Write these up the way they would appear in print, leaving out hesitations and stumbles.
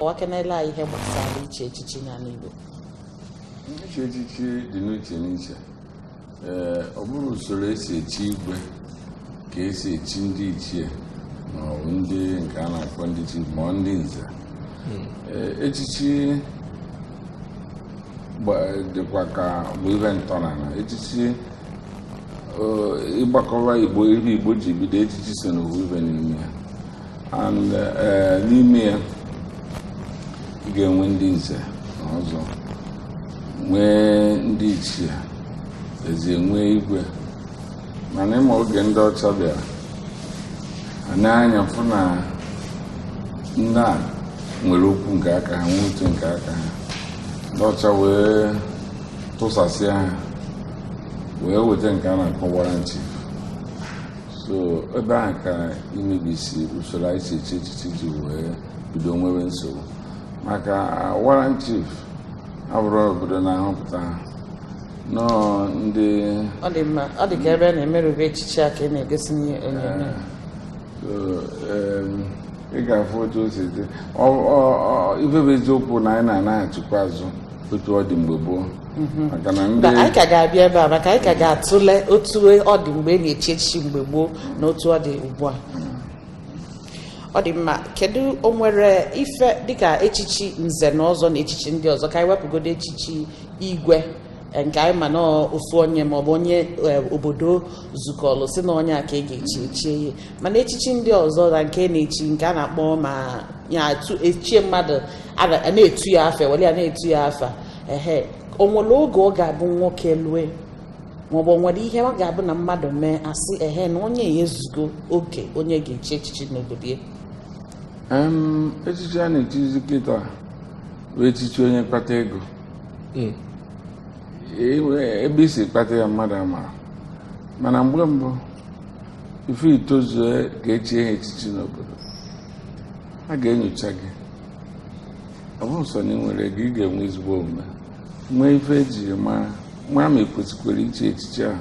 Kọwakenela anyị ihe gbasara ichi echichi n'ala Igbo. Ichi echichi dị n'iche n'iche. Ee, ọ bụrụ usoro esi echi igwe ka esi echi ndị ichie, ma ọ bụ ndị nke a na-akpọ ndị chi, ma ọ ndị nze. Ee, echichi dịkwa ka bụ ibe ntọala echichi. Ịgbakọba Igbo, ihe Igbo ji bido, echichi so n'owu ibe n'ime ya. And n'ime ya, ị ga-enwe ndị nze na ọzọ, nwee ndị ichie, eze, nwee igwe. Mana ịma, oge ndị ọcha bịara, a na-anya fụ na ndị a nwere okwu nke aka ha, nwee uche nke aka ha. Ndị ọcha wee tụsasịa ha, wee weta nke a na-akpọ warrant chief. So ebe ahụ ka imebisi usoro anyị si echi echichi ji wee bido nwewe nsogbu, maka warrant chief abụrụ obodo na-ahọpụta ha, nọọ ndị Ọ dị mma. Ọ dị ka ebe a na-emerube echichi a ka ị na-egosi n'ihe onyonyo. So, ị ga-afụ otu o si dị. Ife bụ eziokwu na anyị na-anaghachikwa azụ otu ọ dị mgbe gboo, maka na ndị Mba, anyị ka ga-abịa ebe a, maka anyị ka ga-atụle otu ọ dị mgbe e na-echi echichi mgbe gboo na otu ọ dị ugbu a. Ọ dị mma. Kedu, o nwere ife dịka echichi nze na ọzọ na echichi ndị ọzọ? Ka anyị wepụgodo echichi igwe, nke anyị ma na ofu onye maọbụ onye obodo zukọlụ si na onye a ka ị ga-echi, echie ihe. Mana echichi ndị ọzọ na nke na-echi, nke a na-akpọ ma ya echie mmadụ, a na-etu ya afa, were ya na-etu ya afa, ehe, o nwere oge ọ ga-abụ nwoke lue, maọbụ o nwere ihe ọ ga-abụ na mmadụ mee, asị ehe, na onye ya ezugo oke onye ga-echi echichi n'obodo ya? Echichi a na-echizi kịta bụ echichi onye kpata ego. Ebe isi kpata ya, mmadụ amara. Mana mgbe mbụ, ife itozue ka echie ha echichi n'obodo, a ga-enyocha gị. Ọ bụrụ sọ na ị nwere ego, ị ga-enwe ezigbo omume, nwee ife ejiri mara, mara ma ị kwesịkwara ichi echichi ahụ,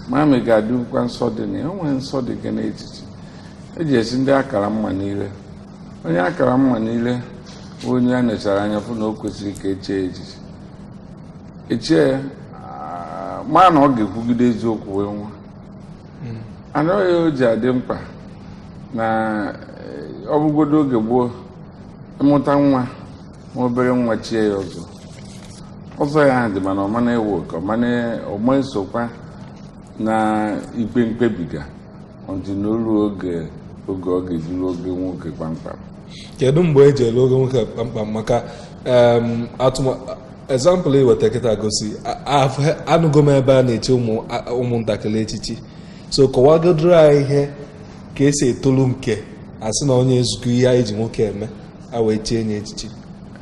mara ma ị ga-adịkwa nsọ dị na ya. O nwere nsọ dị gị n'echichi eji esi ndị akara mma niile. Onye akara mma niile bụ onye a nechara anya fụ na o kwesịrị ka echie echichi. Echie ya, mara na ọ ga-ekwugide eziokwu wee nwa anaghị. O ji adị mkpa na ọ bụgodo oge gboo, ịmụta nwa, ma obere nwa, chie ya ọzọ, ọzọ ya ahụ dị, mana ọ mana ewu oke, ọma esokwa na ikpe mkpebiga ọdị n'olu oge ọ ga-ejuru oge nwoke kpamkpam. Kedu mgbe eji elu oge nwoke kpamkpam? Maka atụma example iweta kịta gosi, anụgo m ebe a na-echi ụmụntakịrị echichi. So kọwagodoro anyị ihe ka esi etolu nke asị na onye ezukọ ihe anyị ji nwoke eme, a wee chie nye echichi.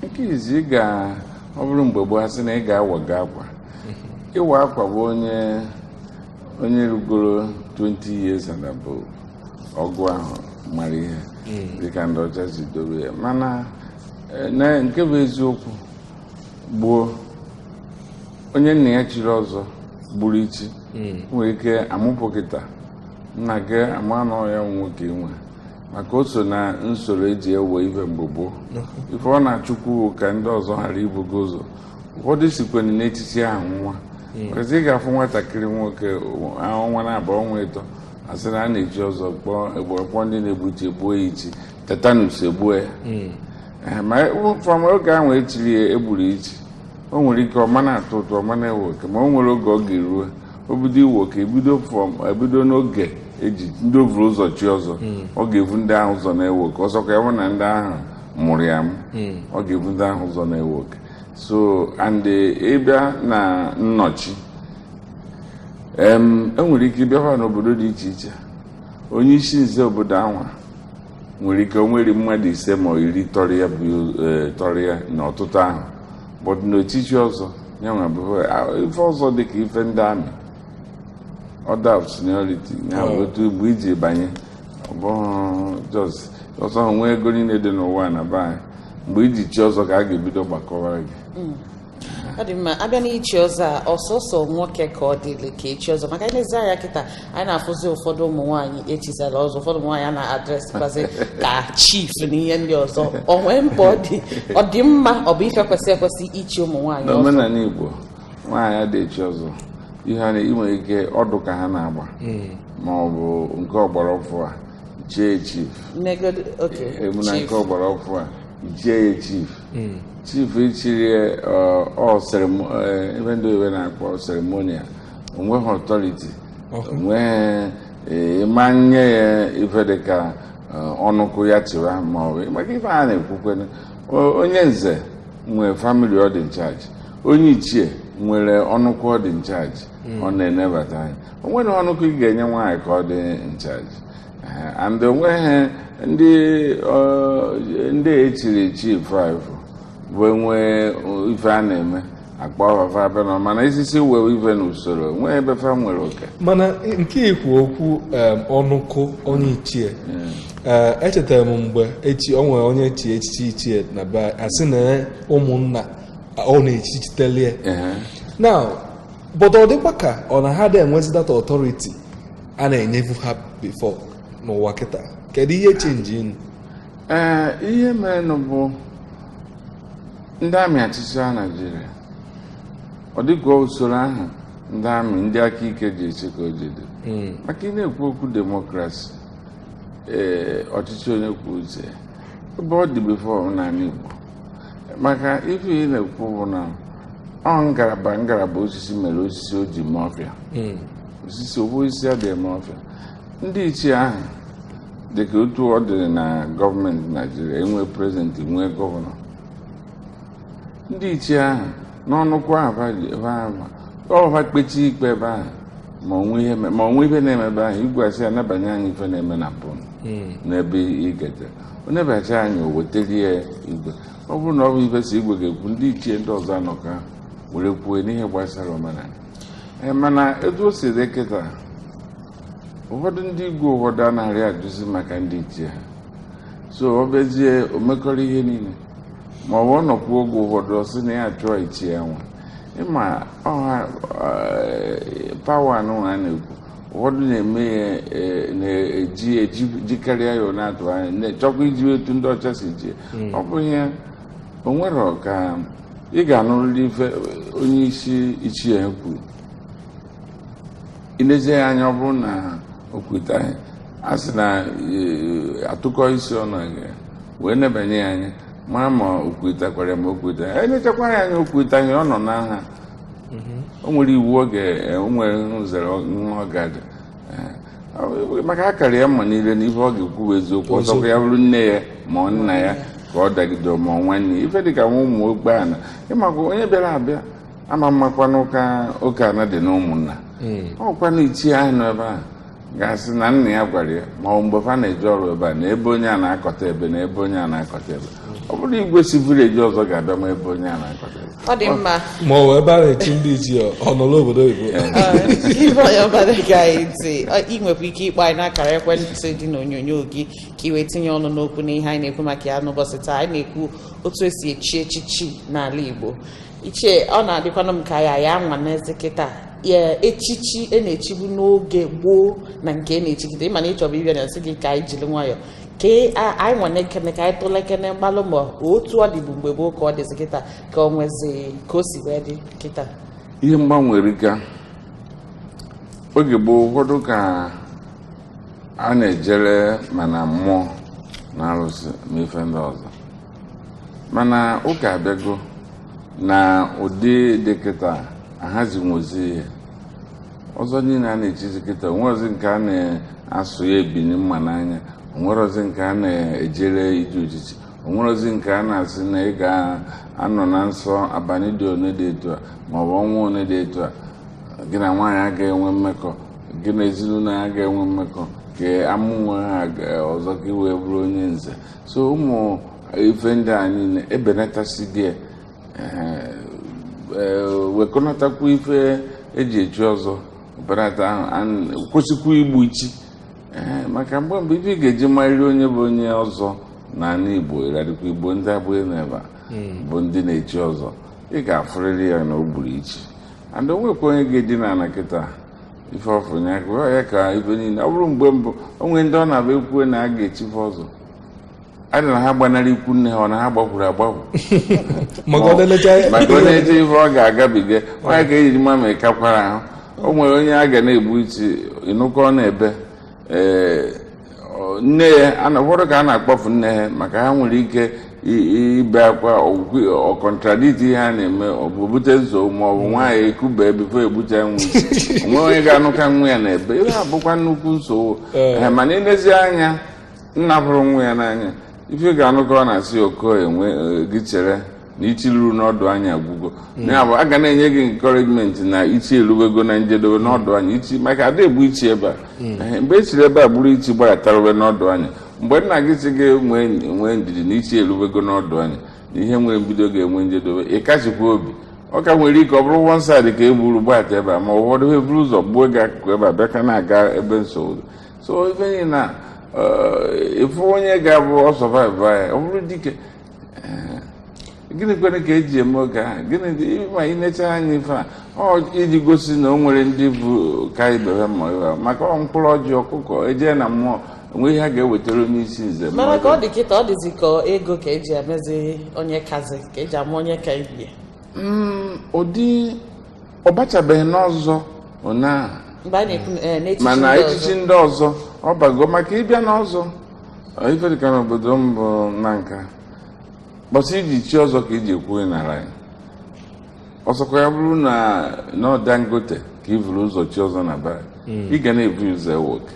Nke izi, ị ga, ọ bụrụ mgbe gboo, asị na ị ga-awaga akwa. Ịwa akwa bụ onye rugoro 20 years and above, ọgụ ahụ mara ihe dịka ndị ọcha si dobe ya. Mana na nke bụ eziokwu, gboo, onye nna ya chiri ọzọ gburu ichi nwere ike amụpụ kịta nna gị ama na ọ ya nwoke nwe, maka o so na nsoro eji ewe ife mgbe gboo. Ife ọ na-achụkwu ka ndị ọzọ ghara ibugo ụzọ. Ụfọdụ sikwana n'echichi ahụ nwa ọzọ. Ị ga-afụ nwatakịrị nwoke, ọnwa na-abụ, ọnwa 3, asị na a na-eji ọzọ kpọọ kpọọ ndị na-egbu ichi, egbuo ya ichi, tetanus egbuo ya. Ee, ma from oge ahụ echiri ya, egburu ichi, o nwere ike ọma na-atọ ụtọ, ọma na-ewe oke, ma o nwere oge ọ ga-eruo, o bido iwe oke, ebido from ebido n'oge eji ndị ovuru ụzọ chi ọzọ, ọ ga-evu ndị ahụ ụzọ na-ewe oke ọzọkwa. Ya bụ na ndị ahụ mụrụ ya m, ọ ga-evu ndị ahụ ụzọ na-ewe oke. So and ịbịa na nnọchi, enwere ike ịbịakwa n'obodo dị iche iche. Onye isi nze obodo anwa nwere ike o nwere mmadụ 5 ma 10 tọrọ ya bụ tọrọ ya n'ọtụtụ ahụ, but n'ochichi ọzọ ya nwa bụ ife ọzọ, dịka ife ndị amị, order of seniority ya bụ otu mgbe iji banye. Ọ bụghị just ọzọ ahụ nwee ego niile dị n'ụwa na be anyị. Mgbe iji chi ọzọ ka a ga-ebido gbakọwara gị. Ọ dị mma. Abịa n'ichi ọzọ a, ọsọsọ nwoke ka ọ dịrị ka echi ọzọ? Maka anyị anya kịta, anyị na-afụzi ụfọdụ ụmụ nwaanyị echizala ọzọ, ụfọdụ ụmụ nwaanyị a na-adresịkwazi ka chief na ihe ndị ọzọ. O nwee mkpa ọ dị? Ọ dị mma? Ọ bụ ife kwesị ekwesị ichi ụmụ nwaanyị ọzọ? N'omenala Igbo, nwaanyị adịghị echi ọzọ. Ihe a na ị nwere ike ọdụ ka ha na-agba, ma ọ bụ nke ọgbara ọfụ a, ichie chief. Nnegodu, okay. Emu na chief. Nke ọgbara ọfụ a, ichie ya chief. Chief ichiri ọ ebe ndị oyibo na-akpọ ceremonial, onweghị authority, onweghị ịma nye ya ife dịka ọnụkụ ya chịwa, ma ọ bụ maka ife a na-ekwukwene. Onye nze nwere family ọ dị in charge, onye ichie nwere ọnụkụ ọ dị in charge, ọ na-enebata anya. O nwere ọnụkụ ị ga-enye nwaanyị ka ọ dị in charge. And onweghị ndị echiri chief afụ bụ enwee ife a na-eme akpọ ọfafa abịa nọ, mana isisi wee ife n'usoro nwee ebe fa nwere oke. Mana nke ikwu okwu ọnụkụ onye ichie, ee, echetara m mgbe echi o nwere onye echi echichi ichie na be anyị, asị na ụmụnna ọ na-echichitelie. Now, but ọ dịkwa ka ọ na ha dị enwezi that authority a na-enyevu ha before n'ụwa kịta. Kedu ihe change in? Ee, ihe merenụ bụ ndị amị achịcha Naijiria, ọ dịka usoro ahụ ndị amị, ndị aka ike ji eche ka o jide. Maka ị na-ekwu okwu democracy, ee, ọchịchị onye kwuo uche ya, ebe ọ dị before n'ala Igbo, maka ife ị na-ekwu bụ na ọ ngalaba ngalaba osisi mere osisi o ji mee ọfịa. Osisi ofu osisi adịghị eme ọfịa. Ndị ichie ahụ, dịka otu ọ dị na gọọmenti Naijiria, enwe president, nwee governor, ndị ichie ahụ n'ọnụkwụ ahụ ọha kpechi ikpe ebe ahụ, ma onwe ihe ma onwe ife na-eme ebe ahụ, igwe asị anabanye anyị ife na-eme na pụn n'ebe igete o nebacha anyị, o wetara ya igwe. Ọ bụrụ na ọ bụ ife si igwe ga-ekwu, ndị ichie ndị ọzọ anọkọ were kwuo n'ihe gbasara omenala. Ee, mana etu o si dị kịta, ụfọdụ ndị igwe ụfọdụ anaghị ajụzi maka ndị ichie ha. So ọ bịazie o mekọrọ ihe niile, ma ọ bụ ọ nọkwu oge ụfọdụ, ọ sị na ya achọọ ichie ya nwa. Ịma ọha power anụ a na-ekwu, ụfọdụ na-eme ya, na-eji eji jikarịa ya, ọ na-atụ anya na-chọkwa iji etu ndị ọcha si jie. Ọ bụ ihe o nwero ka ị ga-anụrịrị ife onye isi ichie ha kwuru. Ilezie ya anya, ọ bụrụ na o kwetaghị, a sị na atụkọ isi ọnụ wee nebanye ya anya, mara ma o kwetakwara, ma o kwetaghị. Elechakwa ya anya, o kwetaghị, ọ nọ n'aha, o nwere iwu ọ ga o nwere nzere ọ ga-adị maka akara ya mma niile na ife ọ ga-ekwu bụ eziokwu. Ọzọkwa, ya bụrụ nne ya ma ọ nna ya ka ọ dagide, ma ọ nwanne ya, ife dịka nwa ụmụ ogbe ana, ịmakwa onye bịara abịa ama mmakwa n'ụka ụka ana dị na ụmụnna. Ọkwa na ichie ahụ nọ ebe ahụ ga-asị na nna ya gwara ya, ma ọ mgbe fa na-eje ọrụ ebe a, na ebe onye a na-akọta ebe, na ebe onye a na-akọta ebe. Ọ bụrụ igwe si village ọzọ ga-abịa ma ebe onye a na-akọta ebe. Ọ dị mma. Ma ọ bụ ebe a na-echi ndị ichie, ọ nọ n'obodo oyibo. Ibe onye ọbụla ga-anyị ntị, ị nwekwa ike ịkpọ anyị n'akara ekwentị dị n'onyonyo gị ka ị wee tinye ọnụ n'okwu n'ihe anyị na-ekwu maka ya n'ụbọchị taa. Anyị na-ekwu otu esi echi echichi n'ala Igbo. Ichie, ọ na-adịkwanụ m ka ya ya nwa n'eze kịta ya, echichi e na-echibu n'oge gboo na nke e na-echikịta, ịma na ịchọbụ ịbịa na nsị gị ka anyị jiri nwayọọ kee anyị nwane kene ka anyị tụlekene mgbalụ, ma otu ọ dịbu mgbe gboo ka ọ dịzi kịta, ka ọ nwezi ka o si wee dị kịta. Ihe mgbanwe ka oge gboo, ụfọdụ ka a na-ejere mana mmụọ na arụsị ma ife ndị ọzọ, mana ụka abịago na ụdị dị kịta ahazinwozi ihe ọzọ niile a na-echizi kịta. Onwerozi nke a na-asụ ya ebini mma n'anya, onwerozi nke a na-ejere ije ochichi, onwerozi nke a na-asị na ị ga-anọ na nsọ abalị dị one dị etu a, maọbụ ọnwa one dị etu a, gị na nwaanyị agaghị enwe mmekọ, gị na ezinụlọ ya agaghị enwe mmekọ, ka amụ nwe ha ọzọ ka ị wee bụrụ onye nze. So ụmụ ife ndị a niile ebenatasigie, wekọnatakwa ife eji echi ọzọ benata ahụ, kwụsịkwa igbu ichi. Ee, maka mgbe mgbe ife ị ga-eji marịrị onye bụ onye ọzọ n'ala Igbo, ịradịkwa Igbo ndị abụghị n'ebe a bụ ndị na-echi ọzọ. Ị ga-afụrịrị ya na o gburu ichi. And o nwekwa onye ga-edina na kịta ife ọfụnya ya ya ka ife niile. Ọ bụrụ mgbe mbụ, o nwere ndị ọ na-abụ ekwuo na a ga-echife ọzọ, adị na ha gbanarị ikwu nne ha, ọ na ha gbakwuru agbakwu. Maka ọ na-elecha. Maka ọ na-eche ife ọ ga-agabiga. Onye ka ejiri ma ma ịkakwara ahụ, o nwere onye a ga na-egbu ichi, ịnụkọ ọ na-ebe. Ee, nne ya ụfọdụ ka a na-akpọfu nne ha, maka ha nwere ike ibe akwa ọ contradict ihe a na-eme, ọ bụ bute nsogbu, ma ọ bụ nwaanyị ekube before egbucha nwa isi, onwe onye ga-anụka nwa ya na-ebe ihe abụkwa nnukwu nsogbu. Ee, mana ilezi anya, nna hụrụ nwa ya n'anya, ife ga-anụ ka ọ na-asị Okoye nwe gị chere na ichi ruru n'ọdụ anya agwụgo. Ya bụ, a ga na-enye gị encouragement na ichi eruwego na njedebe n'ọdụ anya ichi, maka ada egbu ichi ebe a. Ehe, mgbe echiri ebe a gburu ichi gbaratarube n'ọdụ anya, mgbe nna gị si gị nwee ndidi na ichi eruwego n'ọdụ anya, na ihe nwere mbido ga-enwe njedebe, ị kachikwa obi. Ọ ka nwere ike ọ bụrụ one side ka e gburu gbata ebe a, ma ụfọdụ ha eburu ụzọ gbuo gị akụkụ ebe a, bịa ka na-aga ebe nsogbu. So ife niile na ịfụ onye ga-abụ ọ survive ya, ọ bụrụ dike. Gịnị kwere ka eji eme oge ahụ? Gịnị dị ma ị necha anya ife a? Ọ iji gosi na o nwere ndị bụ ka ibe ha, ma ibe ha, maka ọ mkpụrụ ọjị ọkụkọ ejee na mmụọ, enwe ihe a ga-ewetara onye isi nze ma Mana ọ ka ọ dị kịta, ọ dịzi ka ego ka eji emezi onye kazi, ka eji ama onye ka ibie. Ụdị ọ bachabeghị n'ọzọ ona. Mgbe anyị na-ekwu n'echichi Mana ndị echichi ọzọ. Ndị ọzọ ọ bago, maka ịbịa n'ọzọ ife dịka n'obodo m bụ na nka bọsị iji chi ọzọ ka iji ekwu nara ya. Ọsọkwa ya bụrụ na ọ Dangote ka i buru ụzọ chi ọzọ na be, ị ga na-ebu ụzọ ewe oke.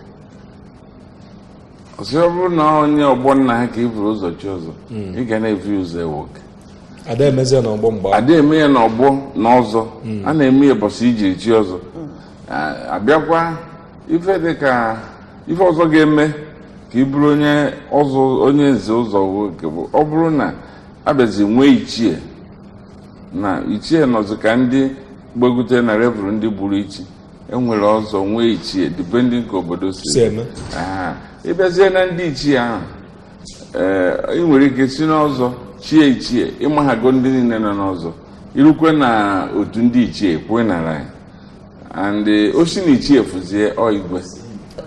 Ọsọ ya bụrụ na onye ọgbọ nna ha ka i buru ụzọ chi ọzọ, ị ga na-ebu ụzọ ewe oke. Ada emezi ya n'ọgbọ mgbe ahụ. Ada eme ya n'ọgbọ n'ọzọ, a na-eme ya bọsị ijiri chi ọzọ. Abịakwa ife dịka ife ọzọ ga-eme ka ị bụrụ onye ọzọ, onye nze ụzọ nwoke, bụ ọ bụrụ na abịazi nwee ichie, na ichie nọzi ka ndị gbagute na level ndị gburu ichi. Enwere ọzọ nwee ichie, depending ka obodo si si eme. Aha. Ịbịazie na ndị ichie ahụ, ee, ị nwere ike si n'ọzọ chie ichie, ịmaghago ndị niile nọ n'ọzọ, irukwe na otu ndị ichie kwe nara ya, and osi na ichie fụzie ọ igwe.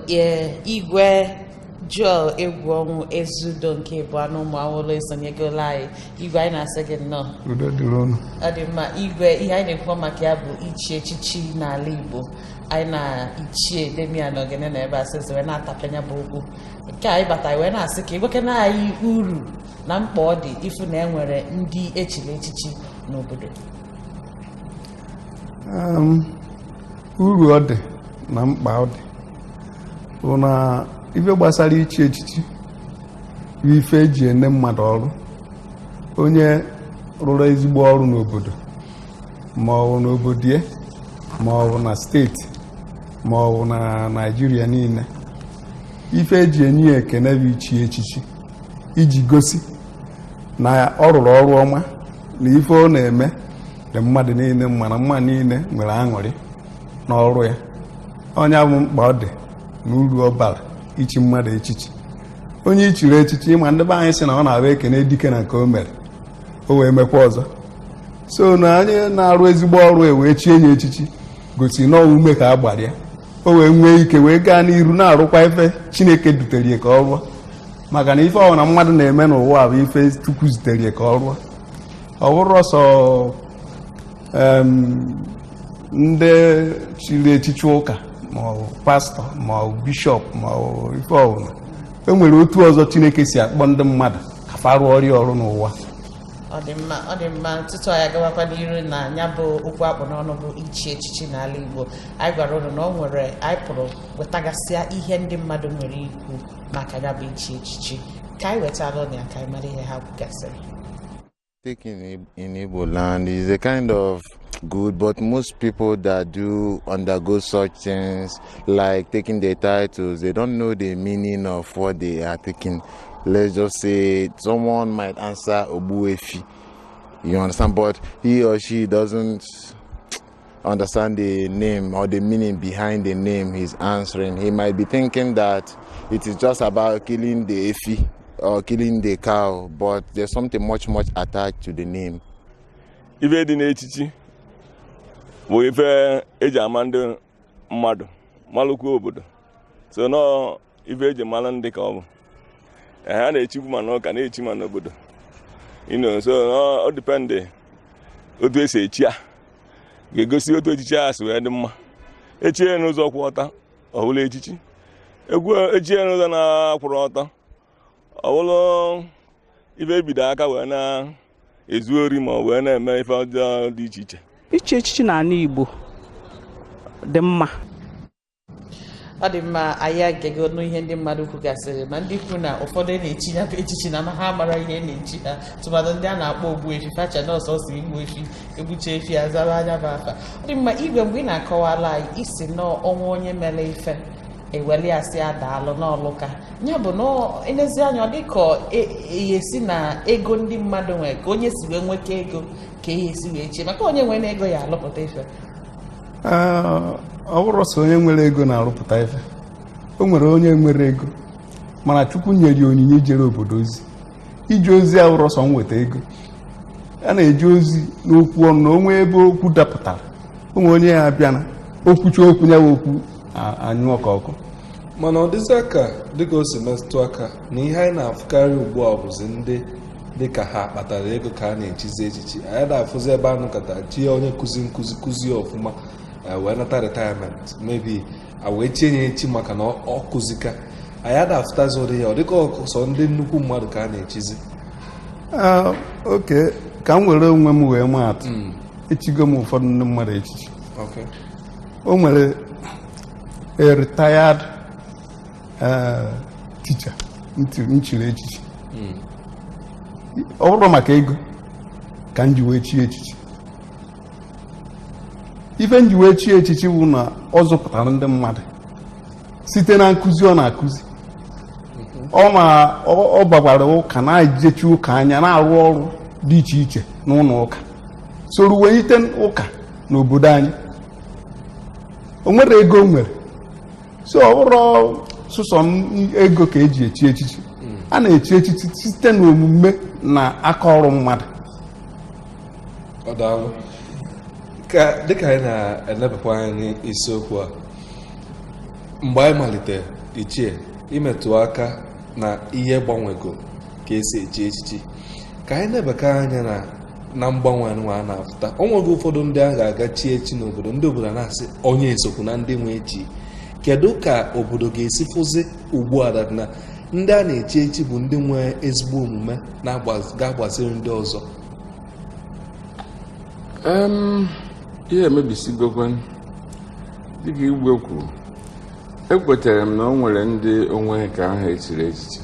Ee, Igwe Joel Egwu Ọnwụ Ezudo nke ịbụọ na ụmụ awụlọ esonyegola anyị. Igwe, anyị na-asị gị nnọọ. Udo dịrị unu. Ọ dị mma, Igwe. Ihe anyị na-ekwu maka ya bụ ichi echichi n'ala Igbo. Anyị na Ichie Demian Ogene na ebe asịsị wee na-atapịanya bụ okwu nke anyị batara, wee na-asị ka ịgwakena anyị uru na mkpa ọ dị ịfụ na e nwere ndị echiri echichi n'obodo. Uru ọ dị na mkpa ọ dị bụ na ife gbasara ichi echichi bụ ife eji ene mmadụ ọrụ, onye rụrụ ezigbo ọrụ n'obodo, ma ọ bụ n'obodo ya, ma ọ bụ na steeti, ma ọ bụ na Naịjirịa niile. Ife eji enye ya ekene bụ ichi echichi, iji gosi na ọ rụrụ ọrụ ọma, na ife ọ na-eme dị mmadụ niile mma, na mmadụ niile nwere aṅụrị n'ọrụ ya. Onye bụ mkpa ọ dị na uru ọ bara ichi mmadụ echichi. Onye ichiri echichi, ịma ndị be anyị sị na ọ na-abụ ekene dike na nke o mere, o wee mekwa ọzọ. So na onye na-arụ ezigbo ọrụ e wee chie ya echichi, gosi na ume ka a gbara ya, o wee nwee ike wee gaa n'iru na-arụkwa ife Chineke dutere ya ka ọ rụọ, maka na ife ọbụla mmadụ na-eme n'ụwa bụ ife Chukwu zitere ya ka ọ rụọ. Ọ bụrụ ọsọ ndị chiri echichi ụka, ma ọ bụ pastọ, ma ọ bụ bishọp, ma ọ bụ ife ọbụla, e nwere otu ọzọ Chineke si akpọ ndị mmadụ ka fa rụọ ọrụ ọrụ n'ụwa. Ọ dị mma, ọ dị mma. Tutu anyị agawakwa n'iru na ya bụ okwu akpụ n'ọnụ bụ ichi echichi n'ala Igbo, anyị gwara ụnụ na ọ nwere anyị pụrụ wetagasịa ihe ndị mmadụ nwere ikwu maka ya bụ ichi echichi, ka anyị wetara ụnụ ya ka anyị mara ihe ha kwugasịrị. Taking in Igbo land is a kind of good, but most people that do undergo such things, like taking the titles, they don't know the meaning of what they are taking. Let's just say someone might answer Obuefi, you understand, but he or she doesn't understand the name or the meaning behind the name he's answering. He might be thinking that it is just about killing the efi or killing the cow, but there's something much, much attached to the name. Ife dị n'echichi bụ ife eji ama ndị mmadụ malụkwa obodo, so nọọ ife eji mara ndị ka ọ bụ. A na-echikwu ma n'ụka, na-echi ma n'obodo, so ọ depend otu esi echi a ga-egosi otu echichi a si wee dị mma. Echie n'ụzọ kwụ ọtọ, ọ bụrụ echichi. Egwu echie n'ụzọ na-akwụrụ ọtọ, ọ bụrụ ife ebido aka wee na-ezu ori ma ọ wee na-eme ife ọjọọ dị iche iche. Ichi echichi n'ala Igbo dị mma. Ọ dị mma. Anyị agego n'ihe ndị mmadụ kwugasịrị, ma ndị kwu na ụfọdụ na-echi ya bụ echichi na ha mara ihe na-echi ha, tụmadụ ndị a na-akpọ ogbu efi facha na ọsọsọ igbu efi, egbucha efi azara anya bụ afa. Ọ dị mma. Igwe, mgbe ị na-akọwala anyị isi n'ọnwa onye mere ife eweli asị adaalụ n'ọlụka ya bụ na elezi anya, ọ dịka esi na ego ndị mmadụ nwere ka onye si wee nweta ego ka ihe esi wee chie, maka onye nwere ego ya alụpụta ife. Ọ bụrụ sọ onye nwere ego na-arụpụta ife, o nwere onye nwere ego mana Chukwu nyere ya onyinye ijere obodo ozi. Ije ozi awụrọ sọ nweta ego, a na-eje ozi n'okwu ọnụ na onwe ebe okwu dapụtara, onwe onye ya abịana okwuchi okwu ya okwu anyụọ ka ọkụ. Mana ọ dịzị aka dịka o si metụtụ aka na ihe anyị na-afụkarị ugbu a bụzi ndị dịka ha kpatara ego ka a na-echizi echichi. Anyị na-afụzi ebe anụ kata chi onye kụzi nkụzi kụzie ọfụma wee nata retirement, maybe a wee chie ya echi maka na ọ kụzika. Anyị ada-afụtazi ụdị ya, ọ dịka ọsọ ndị nnukwu mmadụ ka a na-echizi. Oke ka m were onwe m wee maa atụ, echigo m ụfọdụ ndị mmadụ echichi. O nwere a retired teacher m chiri echichi. Ọ bụrụ maka ego ka m ji wee chie echichi, ife m ji wee chie echichi bụ na ọ zụpụtara ndị mmadụ site na nkụzi ọ na-akụzi. Ọ ma ọ gbakwara ụka, na-ejechi ụka anya, na-arụ ọrụ dị iche iche n'ụlọ ụka, soro welite ụka n'obodo anyị. O nwere ego o nwere, so ọ bụrụ sụsọ ego ka eji echi echichi. A na-echi echichi site n'omume na aka ọrụ mmadụ. Ọ daalụ. Ka dịka anyị na-elebakwa anya n'isiokwu a, mgbe anyị malitere, ichie imetụ aka na ihe gbanwego ka esi echi echichi, ka anyị lebaka anya na mgbanwe anụnwa a na-afụta. O nwego ụfọdụ ndị a ga-aga chi echi n'obodo, ndị obodo na-asị onye esokwu na ndị nwe echi. Kedu ka obodo ga-esi fụzi ugbu a na ndị a na-echi echi bụ ndị nwe ezigbo omume ga-agbaziri ndị ọzọ? Ihe emebisigokwe dịka igwe kwuru, ekwetara m na o nwere ndị onwe ka ha echiri echichi,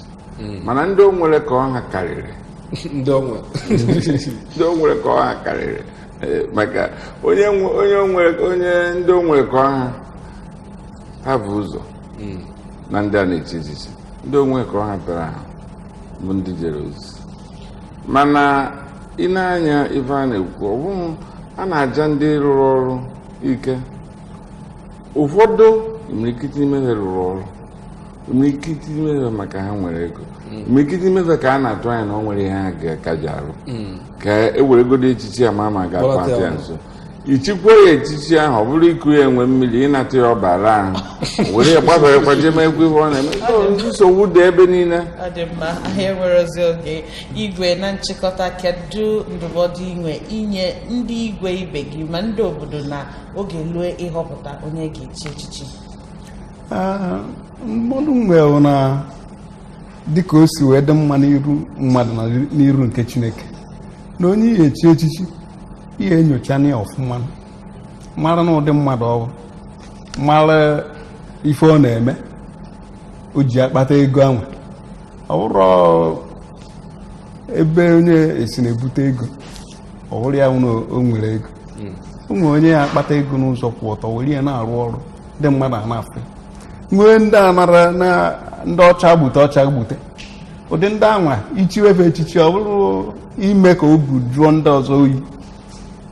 mana ndị o nwere ka ọha karịrị. Ndị onwe. Ndị o nwere ka ọha karịrị, maka onye onye nwere onye ndị o nwere ka ọha ha bụ ụzọ na ndị a na-echi echichi. Ndị onwe ka ọha pịara ahụ bụ ndị jere ozi. Mana ị na-anya ife a na-ekwu, ọ bụghị a na-aja ndị rụrụ ọrụ ike. Ụfọdụ imirikiti ime ha rụrụ ọrụ, imirikiti ime ha maka ha nwere ego, imirikiti ime ha ka a na-atụ anya na ọ nwere ihe ha ga-aka ji arụ ka e weregodo echichi a ma ga-akpa Kpọlata ya ya. Nso ichikwa ya echichi ahụ, ọ bụrụ iku ya enwe mmiri ịnata ya ọbara ahụ were ya gbaberekwa jee mekwa ihe ọ na-eme. So, nsogbu dị ebe niile. Ọ dị mma. Anyị enwere ozi oge. Igwe, na nchịkọta, kedu ndụmọdụ inwe inye ndị igwe ibe gị ma ndị obodo na oge lue ịhọpụta onye ga-echi echichi? Mmadụ nwere na dịka o si wee dị mma n'iru mmadụ na n'iru nke Chineke na onye ihe echi echichi, ihe enyocha na ya ọfụma, mara na ụdị mmadụ ọ bụ, mara ife ọ na-eme o ji akpata ego ahụ. Ọ bụrụ ebe onye esi na-ebute ego, ọ bụrụ ya na o nwere ego, o nwere onye ya akpata ego n'ụzọ kwụ ọtọ were ya na-arụ ọrụ ndị mmadụ a na-afụ, nwee ndị anara na ndị ọcha gbute ọcha gbute. Ụdị ndị anwa ichiwefe echichi, ọ bụrụ ime ka obi jụọ ndị ọzọ oyi,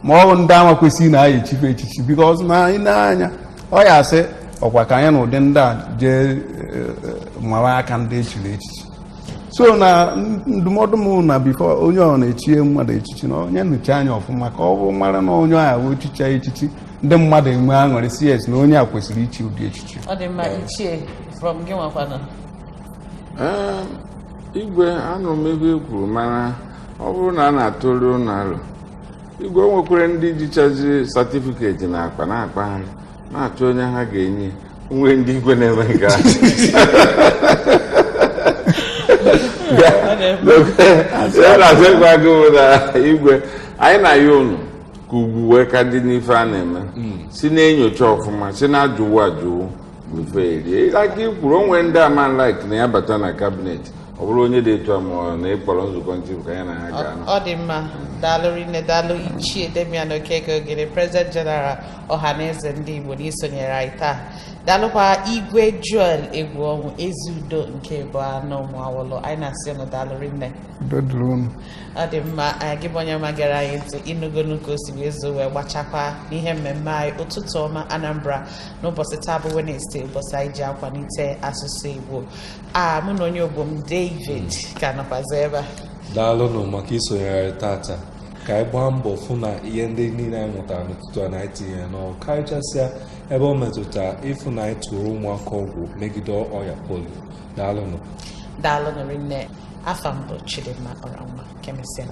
ma ọ bụ ndị anwa kwesịrị na aya echife echichi, because na anyị na-anya ọ ya asị ọkwa ka anyị na ụdị ndị a jee mara aka ndị echiri echichi. So na ndụmọdụ m na before onye ọ na-echie mmadụ echichi, na onye nyocha anya ọfụma ka ọ bụ mara na onye ahụ echicha echichi, ndị mmadụ enwe aṅụrị si yes, na onye a kwesịrị ichi ụdị echichi. Ọ dị mma. Ichie, from gị nwakwana. Ee, igwe, anụrụ m ebe e kwuru, mana ọ bụrụ na a na-atụrụ ụlọ alụ igwe, o nwekwara ndị jichazi certificate na akpa na-akpagharị na-achọ onye ha ga-enye. Onwe ndị igwe na-eme nke ahụ. Ya na-asị gwa gị bụ na igwe anyị na-ayọ unu ka ugwu wee ka dị n'ife a na-eme, si na-enyocha ọfụma, si na-ajụwu ajụwu mfe erie. Like i kwuru, o nwere ndị ama like na ya bata na cabinet, ọ bụrụ onye dị etu a, ma ọ na ịkpọrọ nzukọ nchịkwa ka ya na ha ga-anọ. Ọ dị mma, daalụ rinne. Daalụ, Ichie Damian Okeke Ogene, President General Ọhaneze Ndị Igbo, na isonyere anyị taa. Daalụkwa, Igwe Joel Egwuọnwụ, ezi udo nke bụ anụ ụmụawụlụ. Anyị na-asị ụnụ daalụ rinne. Udo dịrị unu. Ọ dị mma. Anyị gị bụ onye ọma gere anyị ntị, ịnụgonu ka o si wee zoo wee gbachakwa n'ihe mmemme anyị, Ụtụtụ Ọma Anambra, n'ụbọchị taa bụ Wednesday, ụbọchị anyị ji akwalite asụsụ Igbo. A mụ na onye ogbo m David ka nọkwazi ebe a. Daalụnụ maka isonyere anyị tata. Ka anyị gbaa mbọ fụ na ihe ndị niile anyị mụtara n'ụtụtụ a na anyị tinyere n'ọrụ, karịchasịa ebe ọ metụtara ịfụ na anyị tụrụ ụmụaka ọgwụ megide ọya polio. Daalụnụ. Daalụ nụ rinne. Afa mbụ, Chidimma Ọranwa. Kemesịa.